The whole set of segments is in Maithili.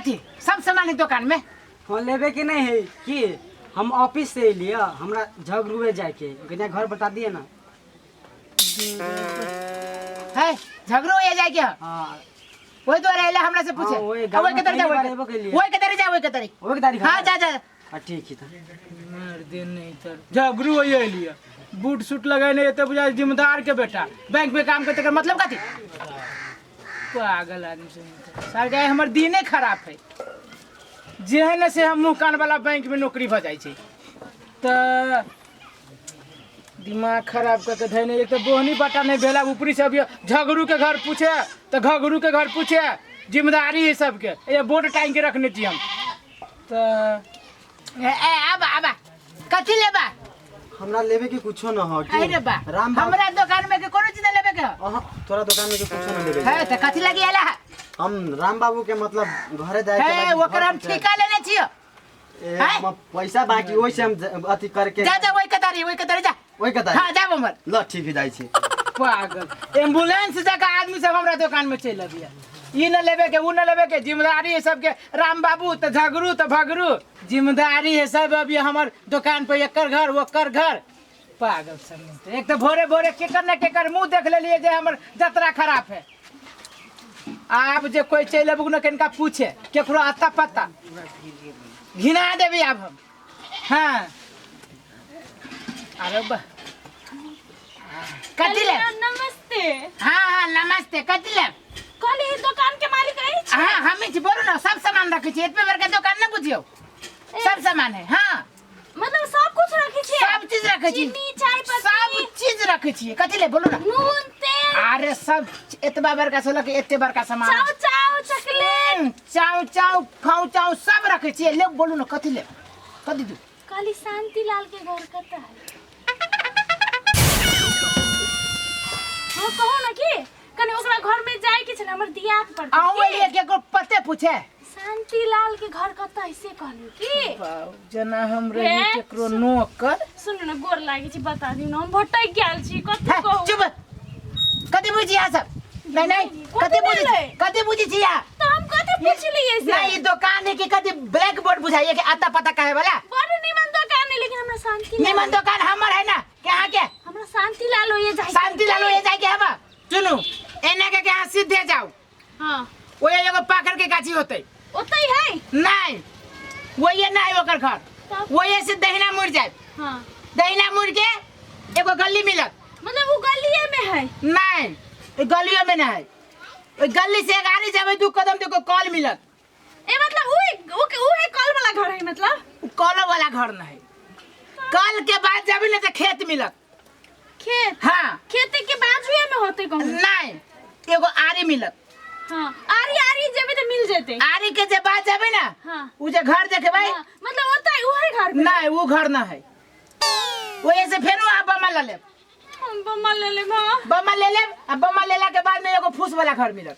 कथी सब सामान है दुकान में हाँ लेबे के नहीं है कि हम ऑफिस से अलिए हमरा झगड़ुए जाके कन्या घर बता दिए ना है झगड़ो हो जाए क्या हाँ वही द्वारे अइला हमरा से पूछे हाँ, वही अब वही के तरह जा गाँव में वही पहली बार एबो के केलिए। वही के तरह जा वही के तरह ओके तारीख हाँ जा जा हाँ ठीक है तो मार दे नहीं तर झगड़ू हो अलिए बूट सूट लगेने एते बुझा जिम्मेदार के बेटा बैंक में काम करते कर मतलब कथी पागल आदमी से सर गए हमर दिने खराब है जेहन से हम मुँह कान वाला बैंक में नौकरी भऽ जाइ छै तऽ दिमाग खराब कऽ के धैने एक तऽ बोहनी बटा नहि भेल आब ऊपरी से अभी झगड़ू के घर पूछे तऽ घघरू के घर पूछे जिम्मेदारी है सबके ये बोर्ड टांग के रखने छी हम तऽ ए ए, आबा आबा कथी लेबा हमरा लेबे के कुछो न हो कि अरे बा राम बाबू हमरा दुकान में के कोनो चीज लेबे के हो अहाँ तोरा दुकान में के कुछो न लेबे के। है त कथी लगी आला है हम राम बाबू के मतलब घरे जाए के है लागी ओकर घर हम पूछे। ठेका लेने छियो ए, हैं? हम पैसा बाकी ओहि से हम अथी करके जा जा वही कतारी वही कतारी जा ओहि कतारी हाँ जा उमर ल ठीक है जाइ छी पागल एम्बुलेंस जका आदमी सब हमरा दुकान में चलि अबिया ई न लेबे के उ न लेबे के जिम्मेदारी है सबके राम बाबू तऽ झगड़ू तऽ भगरू जिम्मेदारी है सब अभी हमर दुकान पे एकर घर ओकर घर पागल सब मिलते। एक तऽ भोरे भोरे केकर न केकर मुंह देख लेलिए जे हमर जतरा खराब है आब जे कोई चलि अबू न कनिका पूछे केकरो अता पता घिना देबै आब हम हाँ अरे बा कथी ले नमस्ते हाँ हाँ नमस्ते कथी ले कहली ई दुकान के मालिक अछि हाँ हम ही छी बोलू ना सब सामान रखे छी एतबे बड़का दुकान ना बुझियौ सब सामान है हाँ मतलब सब कुछ रखे छी सब चीज रखे छी चीनी चाय सब पत्ती चीज रखे छियै कथी ले बोलू ना नून तेल अरे सब एतबा बड़का से लके एते बड़का सामान चाव चाव चॉकलेट चाउ चाउ खाउ चाउ सब रखे छियै ले बोलू ना कथी ले कथी दू कहली शांति लाल के घर कतऽ है हाँ कहू ना की कनी ओकरा घर में जाय के छै ने हमर दियाद पर अहूँ एलियै केकरो पते पूछे शांति लाल के घर कतऽ है से कहलू की बाप, जेना हम रही हे, केकरो नौकर सुनू ने गोर लागै छी बता दियौ ने हम भटकि गेल छी कथी हे, कहू चुप कथी बुझी अहाँ सब नहीं नहीं कथी कथी बुझी भेलै? कथी बुझी छी अहाँ तऽ हम कथी पुछलियै से नहीं ई दुकान है कि कथी ब्लैक बोर्ड बुझाइए कि आता पता कहे वाला बड़ निमन दुकान है लेकिन हमरा शांति लाल निमन दुकान हमर है ना के अहाँ के हमरा शांति लाल होइए जाय शांति लाल होइए जाय के हम सुनू एना के अहाँ सीधे जाउ हाँ ओए एगो पाकड़ के गाछी होते ओतै है नहीं वही नहीं ओकर घर तब? वही से दहिना मुड़ जाए हाँ दहिना मुड़ के एगो गली मिलत मतलब वो गलिए में है नहीं ओइ गलियो में नहीं ओइ गली से गाड़ी जाबे दू कदम तो एगो कल मिलत ए मतलब उ उ उहे कल वाला घर है मतलब उ कलो वाला घर नहीं कल के बाद जाबे ना तो खेत मिलत खेत हाँ खेत के बाजुए में होते कहूँ नहीं एगो आरी मिलत हाँ आरी आरी जेबे तो मिल जेते आरी के जे बाद जाबे ना हाँ। उ जे घर देखेबै हाँ, मतलब ओतै उहे घर में नहीं उ घर ना है वही से फेरो आप बमा ले लेब हम बम्मा ले लेब हाँ बमा ले लेब आ बमा लेला के बाद में एगो फूस वाला घर मिलत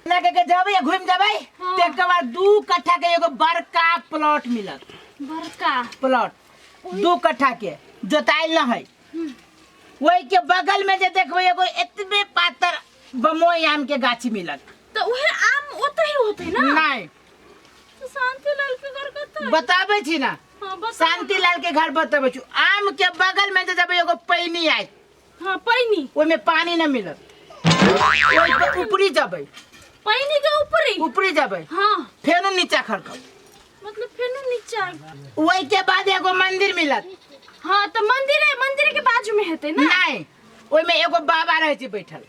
ना के के जबै या घूम जबै हाँ। ते के बाद दू कट्ठा के एगो बड़का प्लॉट मिलत बड़का प्लॉट दू कट्ठा के जोताइल न है वही के बगल में जे देखबै एगो एतबे पातर बमोई आम के गाछी मिलत तो उहे आम ओतै होते ना नहीं तो शांति लाल के घर कतऽ है? बताबै छी ना हाँ बताउ शांति लाल के घर बतबै छी आम के बगल में जे जेबै एगो पैनी आयत हाँ पैनी ओहिमे पानी न मिलत ओहि पे ऊपरी जेबै पैनी के ऊपरी ऊपरी जेबै हाँ फेनो नीचा खड़कब मतलब फेनो नीचा ओहि के बाद एगो मंदिर मिलत हाँ तो मंदिर है मंदिर के बाजू में हेतै ना नहीं ओहिमे एगो बाबा रहै छै बैठल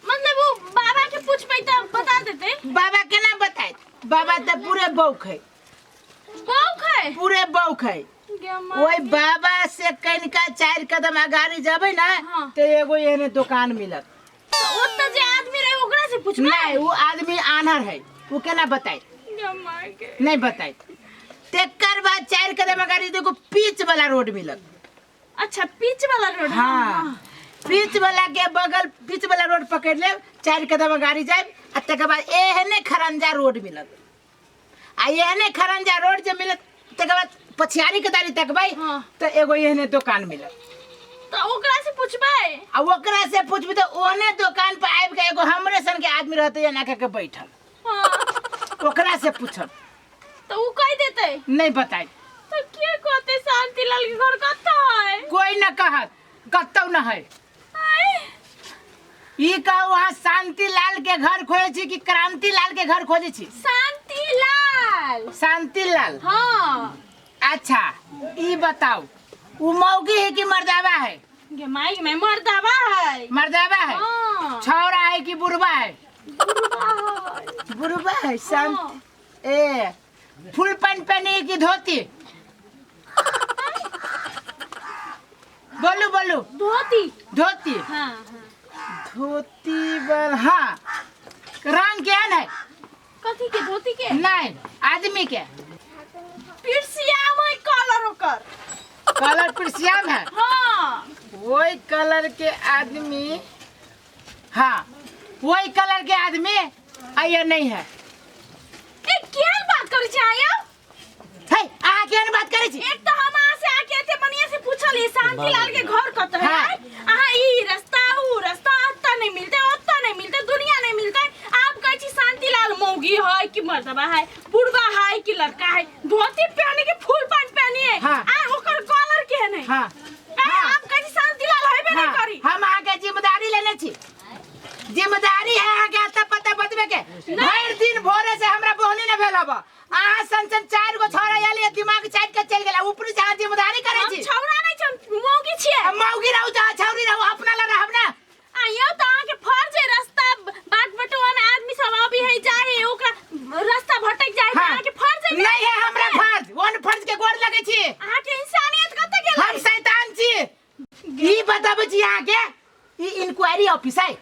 मतलब वो बाबा के पूछबै तऽ बता देतै बाबा केना बतायत बाबा तऽ पूरे बौख है बौख है पूरे बौख है गे माँ। ओहि बाबा से कनिका चारि कदम अगाड़ी जेबै ना हाँ। तऽ एगो एहने दोकान मिलत तऽ ओतऽ जे आदमी रहे ओकरा से पूछबै नहीं वो आदमी आन्हर है वो केना बतायत गे माँ के नहीं बतायत तेकर बाद चारि कदम अगाड़ी एगो पीच वाला रोड मिलत अच्छा पीच वाला रोड हाँ पीच वाला के बगल पीच वाला रोड पकड़ लेब चारि कदम अगाड़ी जायब आ तकर बाद एहने खरंजा रोड मिलत आ एहने खरंजा रोड जे मिलत तकर बाद पछियारी के दारी तकबै हाँ। तऽ एगो एहने दोकान मिलत तऽ ओकरा से पूछबै आ ओकरा से पूछबी तऽ ओहने दोकान पर आबि के एगो हमरे सन के आदमी रहतै एना कऽ के बैठल हाँ ओकरा से पूछब तो उ कह देते। नहीं बताई। तो के कहते शांति लाल के घर कत है? कोई न कहत, कतौ न है। आय, ई कहू अहाँ शांति लाल के घर खोजे छी कि क्रांति लाल के घर खोजे छी? शांति लाल। शांति लाल। हाँ। अच्छा ई बताओ उ मौगी है कि मर्दावा है? गे माई में मर्दावा है। मर्दावा है। हाँ। छौरा है कि बुढ़वा है? बुढ़वा है। बुढ़वा है। शांत हाँ। ए फुल पैंट पहनी कि धोती? बोलू बोलू। धोती। धोती। हाँ हाँ। धोती बल हाँ। रंग केहन है? कथी के धोती के? नहीं आदमी के। पिरसियाम है कलर ओकर। कलर पिरसियाम है। हाँ। वही कलर के आदमी। हाँ वही कलर के आदमी आया नहीं है। ए केहन बात करै छी आया? है अहाँ केहन बात करै छी? एक तो हम अहाँ से आके एते बढ़िया से पूछली शांति लाल के घर कत है। हाँ। अहाँ ई रास्ता ऊ रास्ता अत्ता नहीं मिलते ओत्ता नहीं मिलते दुनिया नहीं मिलते। आप कहै छी शांति लाल मौगी है कि मर्दबा है, बुढ़बा है कि लड़का है, धोती पहने के फुल पैंट पहनी है। हाँ। आ ओकर कलर केहन है? हाँ। आ, आप कहै छी शांति लाल हेबे नहीं हाँ, करी। हम अहाँ के जिम्मेदारी लेने छी। जिम्मेदारी है अहाँ के अता पता बतबे के। भरि दिन भोरे से हमरा बोहनी न भेल हब। अहाँ सन सन चार गो छोरा आयल ये दिमाग चाट के चल गेला। ऊपर से अहाँ जिम्मेदारी करै हम छी। छौरा नहीं छी, हम मौगी छियै। हम मौगी रहू चाहे छौरी रहू अपना ला रहब ना। आइयो त अहाँ के फर्ज है रास्ता बाट बटुआ में आदमी सब अभी है जाए है ओकरा रास्ता भटक जाए हाँ। अहाँ के फर्ज है। नहीं है हमरा फर्ज, वन फर्ज के गोर लगे छी। अहाँ के इंसानियत कत गेल? हम शैतान छी। ई बताबै छी अहाँ के ई इंक्वायरी ऑफिस है।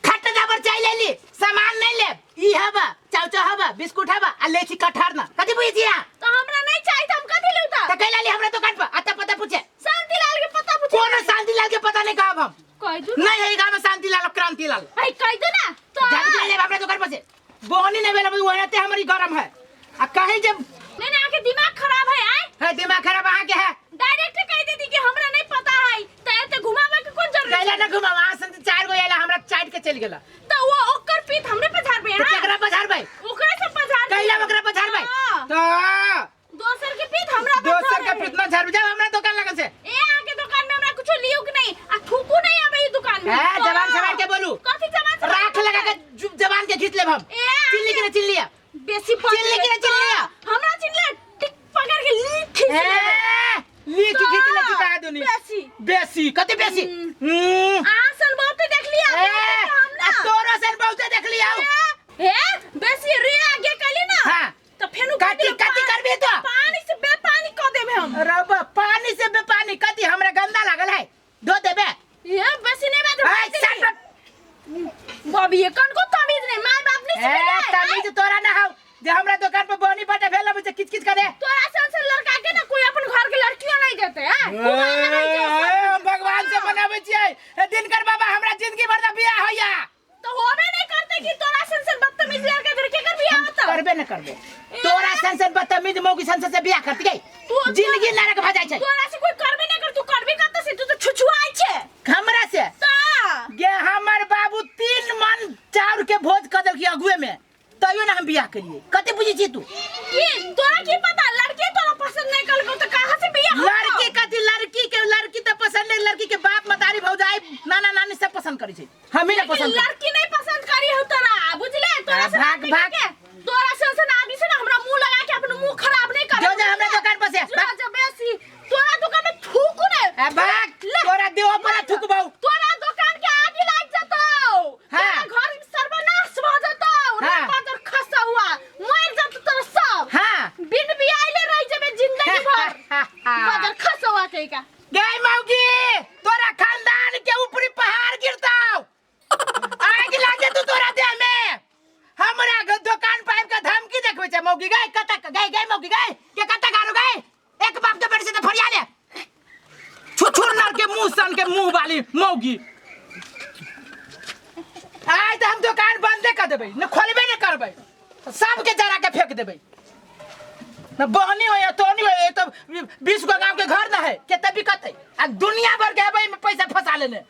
खट दाबर चाय ले ली, सामान नहीं ले। ई हबा चाउचाउ हबा बिस्कुट हबा आ ले छी कटहर ना। कथी बुझै छी अहाँ? तो हमरा नहीं चाहिए त हम कथी लेउ त? त कैला ली हमरा दुकान पर अता पता पूछे। शांति लाल के पता पूछे। कोनो शांति लाल के पता नहीं कहब हम। कह दू नहीं है गांव में शांति लाल और क्रांति लाल। भाई कह दू ना तो जान के ले हमरा दुकान पर से। बोहनी नहीं भेल ओहनाते हमरी गरम है। आ कहीं जब नहीं नहीं अहाँ के दिमाग खराब है। आय है दिमाग खराब अहाँ के है। डायरेक्ट कह देती कि हमरा नहीं पता है त एते घुमावे के कोन जरूरत? कैला न घुमाव, अहाँ सन चार गो आएला हमरा चाट के चल गेला। त वो ओकर पीठ हमरे पे झाड़बे। तो हां केकरा पर झाड़बै? ओकरे से पर झाड़बै। कैला ओकरा पर झाड़बै? हाँ। तो दोसर के पीठ हमरा पर दोसर के झाड़बै। पीठ न झाड़ू, जाओ हमरा दुकान लगन से। ए अहाँ के दुकान में हमरा कुछो लियो के नहीं आ थूकू नहीं आवे ई दुकान में। ए, जबान संभाल के बोलू। कथी जबान संभाल राख लगा के जबान के खींच लेब हम। ए, अहाँ चिल्ली के चिल्ली। बेसी चिल्ली के चिल्ली। हमरा चिल्ली टिक पकड़ के लीक खींच ए, लेबै। लीक तो, खींच ले चिता दुनी। बेसी। बेसी कति बेसी? अहाँ सन बहुते देख लिया, ए, हम ना। आ तोरो सन बहुते देख लिया। ए, बेसी रे आगे कली ना। हाँ। तो फेनु कति कति करबी तो? पानी से बेपानी क देबे हम। रब पानी से बेपानी कति हमरा गंदा लागल है। धो देबे। ए बेसी नहीं बात। ए, सट पर। बबी ये कन को तमीज नहीं, माय बाप नहीं ए, सिखेले। तमीज तोरा ना हौ जे हमरा दुकान पर बोनी बाटे भेल अब जे किच किच करे। तोरा सन सन लड़का के ना कोई अपन घर के लड़कियों नहीं देते हैं। कुमार नहीं देते। ए, हम भगवान से मनाबै छियै। ए, दिनकर बाबा हमरा जिंदगी भर दा बियाह होइया। तो होबे नहीं करते कि तोरा सन सन बदतमीज लड़का के केकर बियाह होता? करबे न करबे। तोरा सन सन बदतमीज मौगी सन सन से बियाह करती गई। तू- जिंदगी नरक भ जाइ छै। तोरा से कोई करबे नहीं कर, तू करबे करते से तू तो छुछुआई छे। हमरा से? ता गे हमर बाबू 3 मन चाउर के भोज क देलकी अगुए में, तैयो ना हम बियाह केलिए। कते बुझै छी तू? की तोरा की पता लड़की तोरा पसंद नहीं कलको तो कहां से बियाह होतो? लड़की कथी लड़की के लड़की तो पसंद नहीं, लड़की के बाप मतारी भौजाई नाना नानी सब पसंद करै छै। हमी ना लेकिन पसंद करै। लड़की नहीं पसंद करी हो तोरा, बुझले? तोरा से भाग, लड़की भाग। के तोरा से से आदमी से ना हमरा मुंह लगा के अपन मुंह खराब नहीं कर। जो जा हमरा दुकान पर से। जो जा बेसी तोरा दुकान में थूकू ने। ए, भाग। ले। तोरा देह पर थूकबौ। तोरा दुकान के आगे लाग जतौ। हाँ। तोरा घर में सर्वनाश भ जतौ। हाँ। रे खसा हुआ मर जतौ तोरा सब। हाँ। बिन बियाहले रह जेबे जिंदगी भर। बदर खसा हुआ के का। गई मौगी तोरा खानदान के ऊपरी पहाड़ गिरतौ। आग लागे तू तोरा देह में। हमरा दुकान पाइप के धमकी देखबै छै मौगी। गई कतक गई गई मौगी गई के कतक आरो गई। एक बाप के बेटे से त फरिया ले। छुछुर नर के मुंह सन के मुंह वाली मौगी। आज त हम दुकान बंदे कर देबै, न खोलबे न करबै, सबके जरा के फेंक देबै। न बहनी हो या तोनी हो, तो 20 गो गांव के घर न है, केते बिकतै आ दुनिया भर के हेबै में पैसा फंसा लेने।